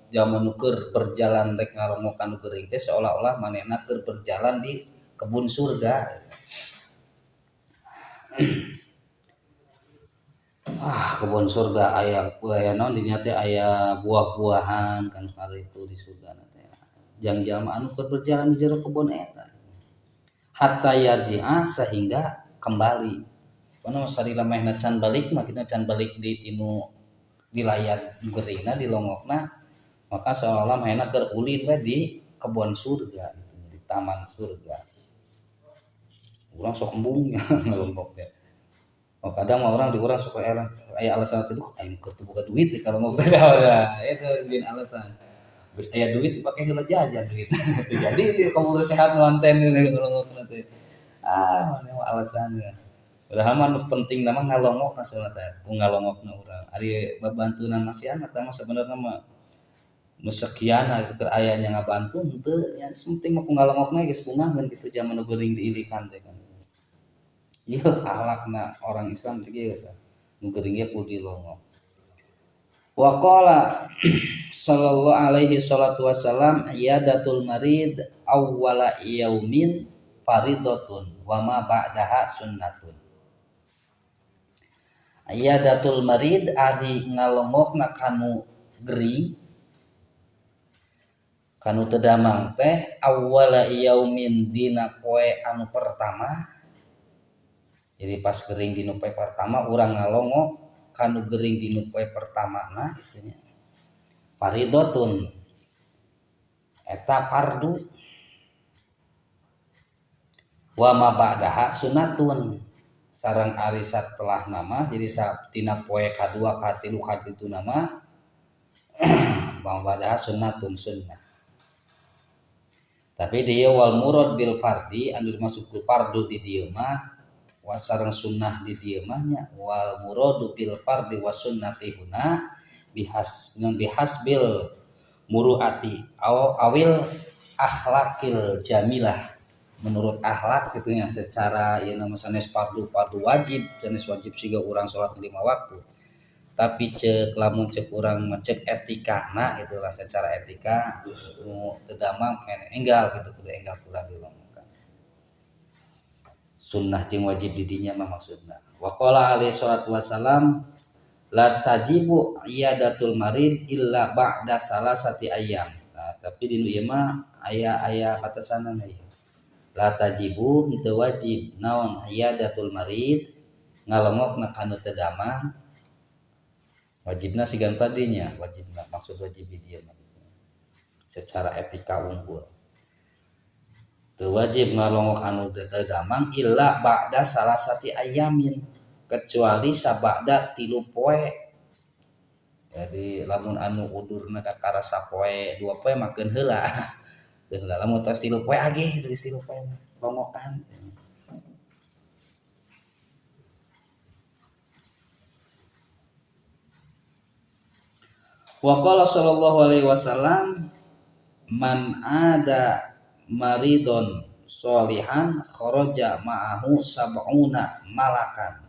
keur berjalan rek ngalongok anu geuring teh seolah-olah manehna keur berjalan di kebun surga. Ah, kebun surga aya naon di dinya teh aya buah-buahan kan sekali itu di surga teh. Jang jalma anu keur berjalan di jero kebun eta. Hatta yarji'a sehingga kembali. Kono sarila mehna can balik mah kita can balik di tinu dilayat geuringna dilongokna, maka seolah-olah mehna keur ulin we di kebun surga gitu, di taman surga. Urang sok embung nya ngalongok teh. Oh, kadang mah orang di urang suka aya alasan teh, duh aing keur teu boga duit kalau mau teh da eta bin alasan. Geus aya duit dipake heula jajan duit. Jadi di kabur sehat manten ngalongokna teh. Ah, mana mah alasanna. Padahal mah nu penting mah ngalongok saeulah teh, ku ngalongokna urang. Ari babantunan masihan eta mah sabenerna mah nu sekian itu keur aya nya ngabantu henteu nya, penting mah ku ngalongokna geus bungaheun kitu jaman nu geuring diilikan teh kan. Ieu akhlakna orang Islam teh kieu tah. Nu geuring ge kudu dilongok. Wa qala sallallahu alaihi salatu wassalam iyadatul marid awwala yaumin faridatun wa ma ba'daha sunnatun. Iyadatul marid ari ngalongokna kanu gering kanu teu damang teh awwala yaumin dina poe anu pertama. Jadi pas gering dina poe pertama urang ngalongok kanu gering dina poe pertamana kitu nya. Faridatun eta fardu wa ma ba'daha sunnatun. Sareng ari satelah nama jadi tina poe kadua katilu katitu nama wa ba'daha sunnatun sunnah. Tapi dia wal murad bil fardi anu dimaksud ku fardu di dieu mah wa sareng sunnah di dieu mah nya wal muradu bil fardi was sunnati huna bihas bihasbil muruati awil akhlakil jamilah. Menurut akhlak gitu nya secara ieu nama sanes fardu wajib, sanes wajib siga urang salat 5 waktu. Tapi cek lamun cek urang mah cek etikana itulah secara etika nu teu damang enggal gitu kudu enggal kurang dilongokkan. Sunnah jeung wajib di dinya mah maksudna. Wa qala alaihi salatu wassalam la tajibu iyadatul marid illa ba'da salasati ayyam. Nah, tapi di nu ieu mah aya batasanana ieu. La tajibu henteu wajib naon iyadatul marid ngalongokna kanu teu damang. Wajibna sigan tadinya, wajibna maksud wajib di dieu mah secara etika unggul. Teu wajib ngalongok anu teu damang illa ba'da salasati ayamin kecuali sabada 3 poe. Jadi lamun anu udurna kakara sapoe dua poe makeun heula. Keun heula lamun tos 3 poe agih geus 3 poe mah longokan. Wa qala sallallahu alaihi wasallam man ada maridon solihan kharaja ma'ahu sab'una malakan.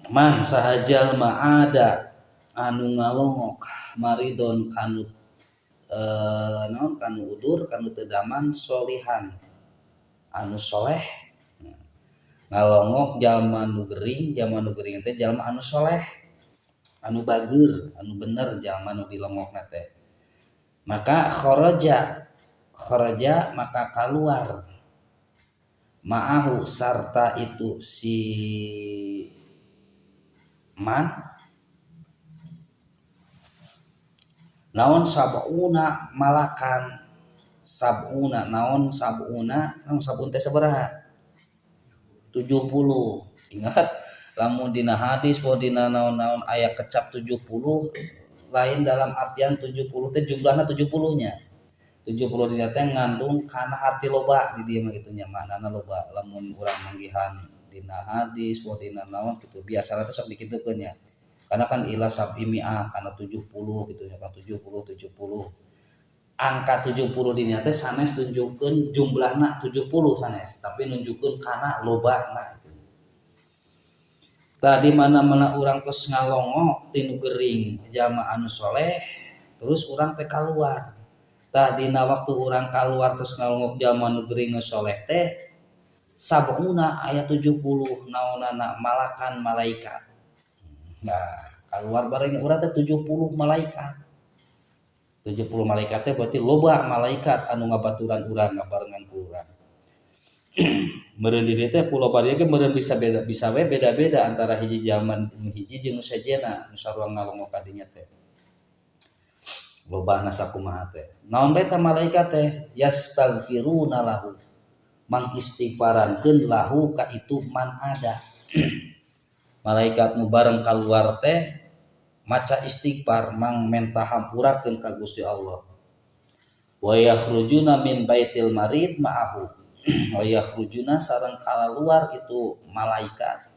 Man sahajal ma'ada anu ngalongok maridon kanu naon kanu udur kanu teu damang solihan anu soleh ngalongok jalma nu gering, jalma nu gering teh jalma anu soleh anu bager anu bener jalma nu dilongokna teh. Maka kharaja maka kaluar ma'ahu sarta itu si man naon sab'una malakan sab'una naon sab'una naon sab'un teh sabaraha 70. Ingat lamun dina hadis poho dina naon-naon aya kecap 70 lain dalam artian 70 teh jumlahna 70 nya. 70 dina teh ngandung kana arti loba di dieu mah kitu nya maknana loba lamun urang manggihan dina hadis poho dina naon kitu biasana teh sok dikitukeun nya. Karena kan ila sab'imi'ah kana 70 kitu nya kan 70 70. Angka 70 dina teh sanes nunjukkeun jumlahna 70 sanes tapi nunjukkeun kana lobana. Tadi mana-mana urang tos ngalongok tinu gering jalma anu soleh terus urang teh kaluar. Tah dina waktu urang kaluar terus ngalongok jalma anu gering nu soleh teh sab'una aya 70 naonana malakan malaikat. Nah, kaluar bareng urang teh 70 malaikat. 70 malaikat teh berarti loba malaikat anu ngabaturan urang ngabarengan ku urang. Meureun di dieu teh ku loba dieu ge meureun bisa beda bisa we beda-beda antara hiji zaman hiji jeung nu sejenna nu sarua ngalongok ka dinya teh. Lobana sakumaha teh. Naon bae tah malaikat teh yastaghfiruna lahu. Mangistighfarankeun lahu ka itu man ada. Malaikat nu bareng kaluar teh maca istighfar mang menta hampurakeun ka Gusti Allah. Wa yakhrujuna min baitil marid ma'ahu. Wa yakhrujuna sareng kalaluar itu malaikat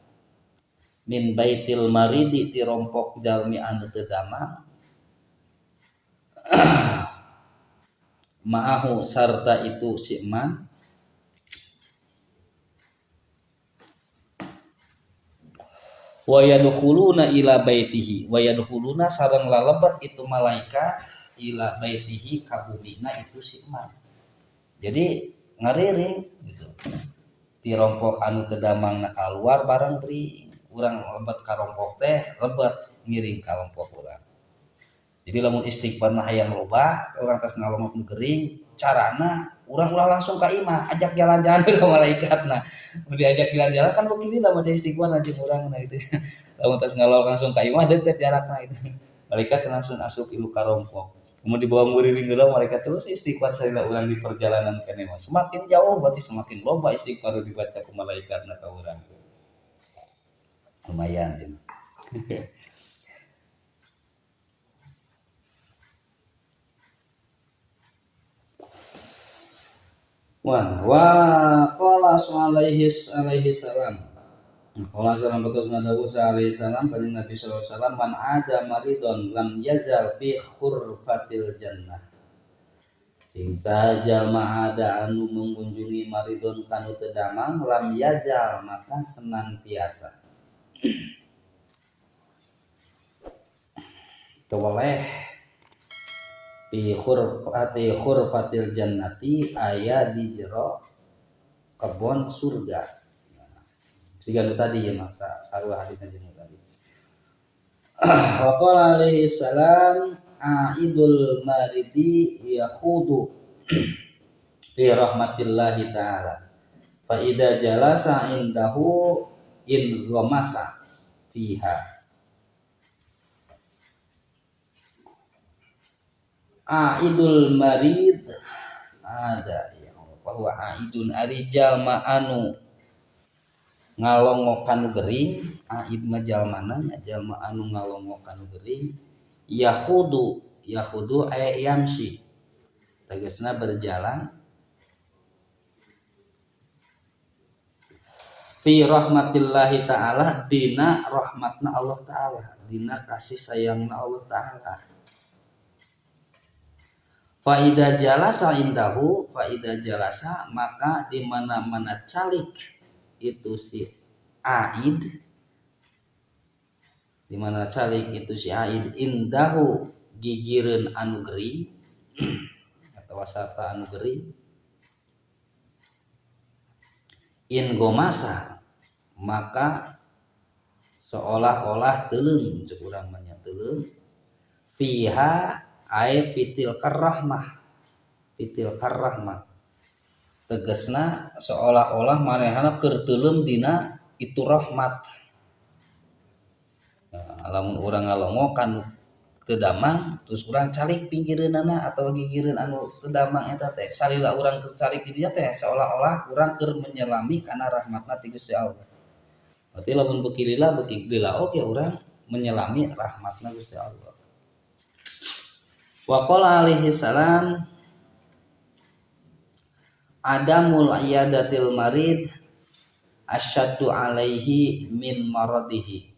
min baitil maridi ti rompok jalmi anu teu damang ma'ahu sarta itu si man wa yadkhuluna ila baitihi wa yadkhuluna sareng lalebet itu malaikat ila baitihi ka bumina itu si man. Jadi ngariring gitu ti rompok anu teu damangna kaluar bareng beri urang lebet ka rompok teh lebet ngiring ka rompok urang. Jadi lamun istighfarna hayang loba urang tos ngalongok nu gering carana urang ulah langsung ka imah ajak jalan-jalan ke malaikatna. Mun diajak jalan-jalan kan begini lah maca istighfar jeung urang nah gitu. Lamun tos ngalongok langsung ka imah deukeut jarakna itu. Malaikat langsung asup ilu ka rompok. Mun dibawa nguriling heula malaikat terus istighfar salila urang di perjalanan keneh mah. Semakin jauh berarti semakin loba istighfar dibaca ku malaikatna ka urang. Lumayan cenah. Wa qala alaihi salam. Qala salam betul Nabi alaihi salam kanjeng Nabi sallallahu alaihi wasallam man ada maridon lam yazal fi khurfatil jannah. Sing jalma ada anu mengunjungi maridon kanu teu damang lam yazal maka senantiasa teweleh fi khurfatil jannati aya di jero kebon surga. Siga nu tadi ya masa sarua hadisna jeung nu tadi. Wa qala alaihi salam aidul maridi yakhudu fi rahmatillahi ta'ala fa idza jalasa indahu in ghamasa fiha. Aidul marid ada ya Allah bahwa aidun ari jalma anu Ngalongok kanu gering aid mah jalmana nya jalma anu ngalongok kanu gering yahudu yahudu ay yamsi tegasna berjalan fi rahmatillahi ta'ala dina rahmatna Allah ta'ala dina kasih sayangna Allah ta'ala. Fa idza jalasa indahu fa idza jalasa maka di mana-mana calik itu si aid di mana calik itu si aid indahu gigireun anu gering atawa sarta anu gering in gomasa maka seolah-olah teuleum cek urang mah nya teuleum fiha ay fitil karrahmah fitil karrahmah tegasna seolah-olah manehna keur teuleum dina itu rahmat. Nah, lamun urang ngalongok kan teu damang terus urang calik pinggireunana atawa gigireun anu teu damang eta teh salila urang keur calik di dinya teh seolah-olah urang keur menyelami kana rahmatna ti Gusti Allah. Berarti lamun beuki lila beuki lila oge urang menyelami rahmatna Gusti Allah. Wa qala alaihi salam adamul iyadatil marid asyaddu alaihi min maradihi.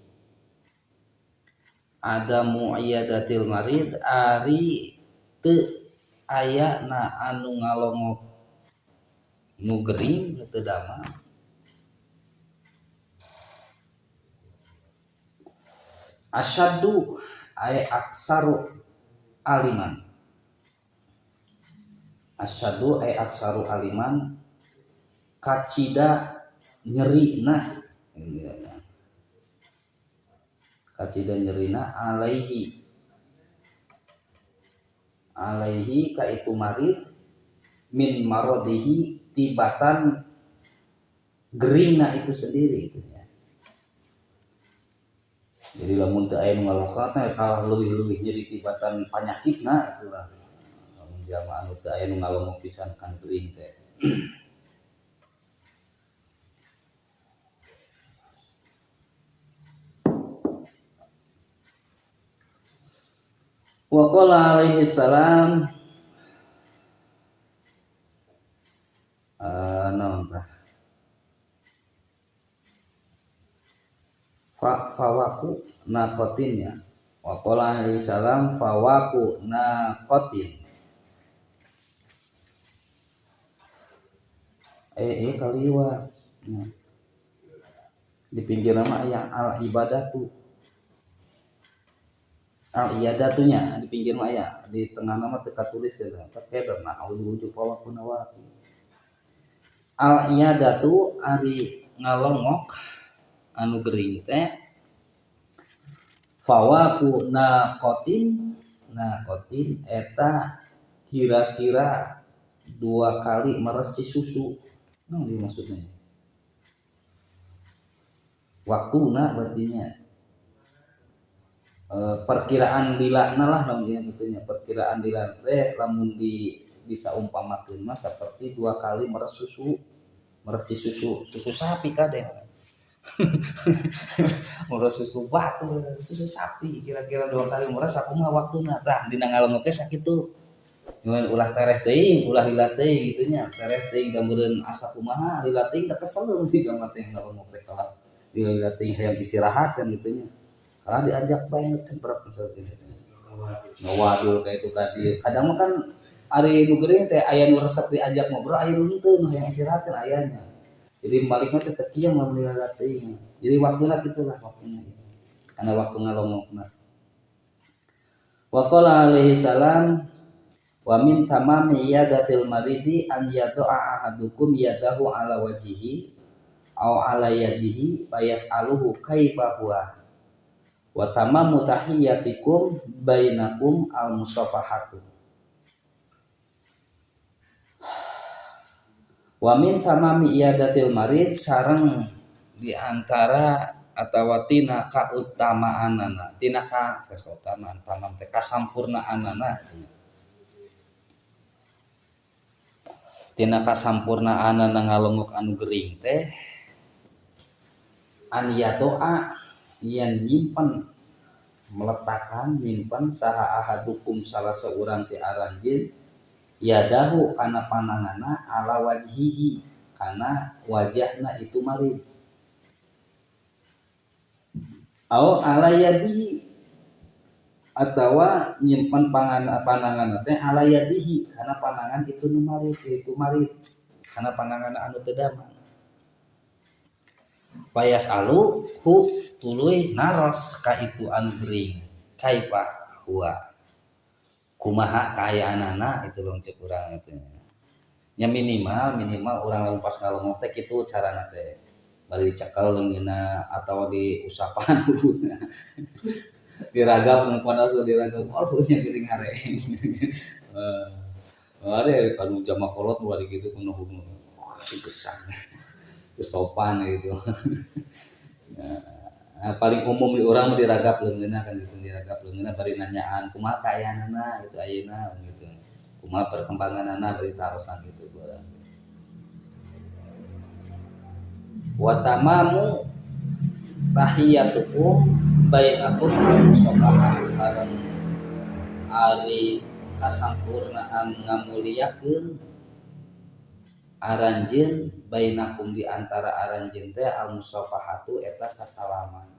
Adamu iyadatil marid ari teu aya na anu ngalongok nu gering teu damang asyaddu ay aksaru aliman asyaddu ay aksaru aliman kacida nyerina kacida nyerina alaihi alaihi ka itu marid min marodihi tibatan geringna itu sendiri itunya. Jadi lamun teu aya nu ngalongok teh kalah leuwih-leuwih nyeri tibatan panyakitna itulah. Lamun jalma anu teu aya nu ngalongok pisan kan gering teh. Wa qala alaihi salam naon tah fawaku naqotin ya. Wa qala alaihi salam fawaku naqotin kaliwa nah. Di pinggir nama aya al ibadatu al iyadatunya di pinggir mah aya di tengah nama teu katulis ya tapi nah ujug-ujug fawaku nawaki al iyadatu ari ngalongok anu gering teh fawaku naqotin naqotin eta kira-kira 2 kali meres susu. Nah, ini maksudnya waktuna berartinya perkiraan dilana lah namanya betulnya perkiraan dilana teh lamun di bisa umpamakeun mah seperti 2 kali meres susu meres susu susu sapi kade meres susu batu susu sapi kira-kira 2 kali meres sakumaha waktuna tah dina ngalongok teh sakitu ngan ulah tereh teuing ulah lila teuing kitu nya tereh teuing gambareun asa kumaha lila teuing da kesel si jalma teh ngalongok teh kalah lila teuing hayang istirahat kan kitu nya karena diajak bae ngecebrak misalnya ngawadul kayak itu tadi kadang mah kan ari nu geuring teh aya nu resep diajak ngobrol aya nu henteu nu hayang istirahat kan ayanya jadi balikna teh teu kieu lamun lila teuing jadi waktuna kitu lah waktuna karena waktu ngalongokna. Wa qala alaihi salam wa min tamami iyadatil maridi an yada'a ahadukum yadahu ala wajhihi aw ala yadihi fayas'aluhu kaifa huwa wa tamamu tahiyyatikum bainakum al musafahatu. Wa min tamami iyadatil marid sareng di antara atawa tina kautamaanana tina ka sautamaan tamam teh kasampurnaanana tina kasampurnaanana ngalongok anu gering teh An yadoa yen nyimpen meletakkan nyimpen saha ahadukum salah seorang ti aranjeun yadahu kana pananganna ala wajhihi kana wajahna itu marid au ala yadihi atawa nyimpen pananganna teh ala yadihi kana panangan itu nu marid itu marid kana panangan anu teu damang payas alu hu tuluy naros ka itu anu gering kaifa huwa kumaha kaayaanana itu loh cek urang itu nya minimal urang lamun pas ngalongok teh kitu carana teh bari dicekel leungeunna atawa diusapan huluna diragap nu panas diragap oh nya geuring hare ada anu jama kolot bari kitu kuno huluna si gesang sopan gitu. Nah, paling umum di urang diragap leungeunna kan gitu, diragap leungeunna bari nanyaan kumaha kaayaanana gitu ayeuna gitu. Kumaha perkembanganana bari tarosan gitu urang. Wa tamamu tahiyatukum bainakum al-musafaha sareng ari kasampurnaan ngamuliakeun aranjeun bainakum di antara aranjeun teh al-musafahatu eta sasalaman.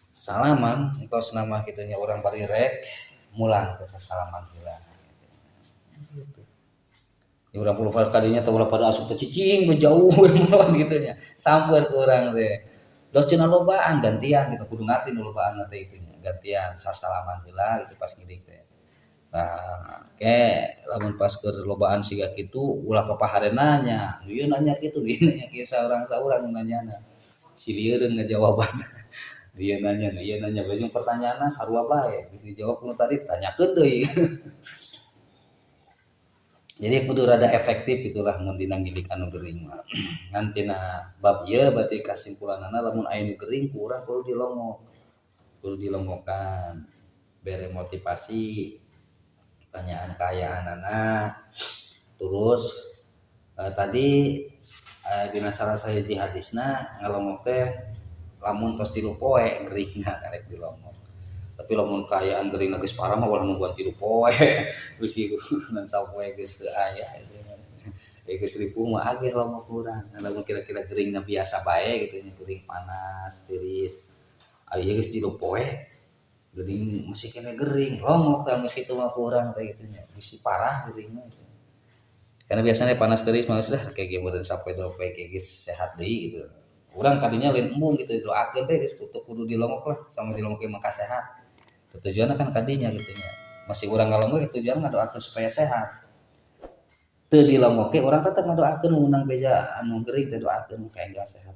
Salaman entos nama kitu nya urang bari rek mulang teh sasalaman heula. Gitu. Ya urang puluh kadinya teh ulah pada asup teh cicing jauh mulang kitu nya. Sampeun ku urang teh. Dos cenah lobaan gantian gitu kudu ngarti nu lobaan teh itu nya. Gantian sasalaman heula gitu pas ngiring teh. Nah, ke lamun pas keur lobaan siga kitu ulah papahare nanya, ieu nanya kitu, ieu nanya kieu saurang-saurang nanyana. Si lieureun ngajawaban. Ieu nanya, ieu nanya bajung pertanyaanna sarua bae, geus dijawab nu tadi ditanyakeun deui. Jadi kudu rada efektif itulah mun dina ngilik anu gering mah. Ngan tina bab ieu berarti kasimpulanana lamun aya nu gering ku urang kudu dilongok. Kudu dilongokan, bere motivasi pertanyaan kaayaanana. Terus tadi dina salah sahiji hadisna ngalongok teh lamun tos 3 poe geringna karek dilongok. Tapi lamun kaayaan geringna geus parah mah ulah nungguan 3 poe. Geus ngan sapoe geus teu aya. Geus ripuh mah ageh longok urang. Nah, lamun kira-kira geringna biasa bae gitu nya, gering panas tiris. Aya geus 3 poe gering masih kena gering longok tah geus kitu mah kurang teh kitu nya bisi parah geringna gitu. Karena biasanya panas tiris mah geus lah kayak ge meureun sapoe dua poe ge geus sehat deui gitu. Urang kadinya lain embung gitu doakeun we geus tutup kudu dilongok lah sama dilongok ge maka sehat. Tujuanna kan kadinya gitu nya. Masih urang ngalongok tujuan ngadoakeun supaya sehat. Teu dilongok ge urang tetep ngadoakeun meunang beja anu gering teh doakeun ka enggal sehat.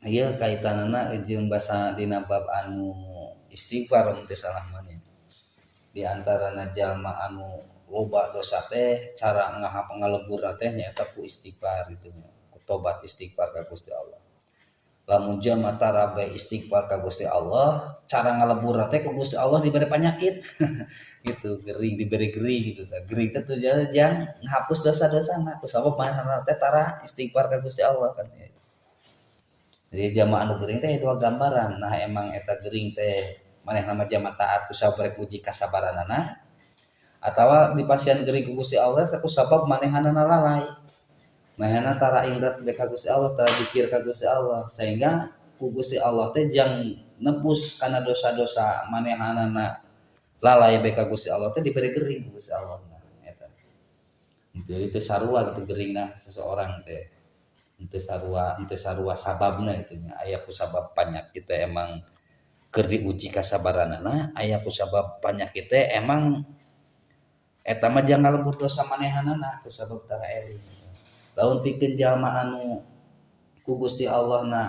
Ieu kaitanana jeung basa dina bab anu istighfar mun teu salah mah nya. Di antarana jalma anu loba dosa teh cara ngaleburna teh nyaeta ku istighfar gitu nya. Ku tobat istighfar ka Gusti Allah. Lamun jalma tara bae istighfar ka Gusti Allah, cara ngaleburna teh ku Gusti Allah dibere panyakit. Gitu, gering dibere gering gitu tah. Gering teh tujuanna jang ngahapus dosa-dosana ku sabab manehna teh tara istighfar ka Gusti Allah kan gitu. Jadi jamaah anu gering teh dua gambaran. Nah emang eta gering teh manehna mah jamaah taat ku sabab rek uji kasabaranana atawa di pasian gering ku Gusti Allah ku sabab manehanana lalai. Manehna tara ingrat ka Gusti Allah, tara zikir ka Gusti Allah sehingga ku Gusti Allah teh jang nebus kana dosa-dosa manehanana lalai bae ka Gusti Allah teh diberi gering ku Gusti Allah nah eta. Jadi teh sarua gitu geringna seseorang teh. Henteu sarua sababna itu nya. Aya ku sabab panyakit teh emang keur diuji kasabaranana, aya ku sabab panyakit teh emang eta mah jang ngalebur dosa manehanana ku sabab tara eling. Lamun pikeun jalma anu ku Gusti Allah na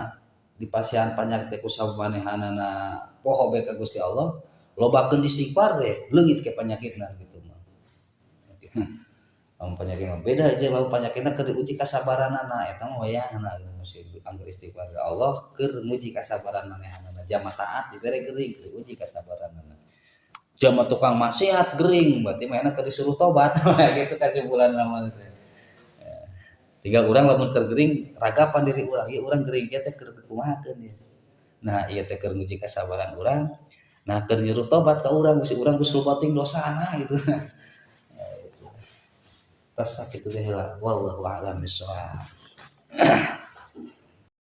dipasihan panyakit teh ku sabab manehanana poho bae ka Gusti Allah, lobakeun istighfar we leungit ke panyakitna gitu mah. Lamun penyakit mah beda aja lamun penyakitna keur diuji kasabaranana eta mah wayahna mesti angger istighfar Allah keur nguji kasabaran manehanana jama taat dibere gering keur diuji kasabaranana. Jama tukang maksiat gering, berarti manehna keur disuruh tobat gitu kesimpulan mah teh. Tiga urang lamun keur gering ragapan diri urang, ieu urang gering kieu teh keur dikumahakeun ieu. Nah, ieu teh keur nguji kasabaran urang. Nah, keur nyuruh tobat ka urang, bisi urang geus loba teuing dosana gitu. Nah, itu. Tas sakitu teh heula, wallahu a'lam bishawab.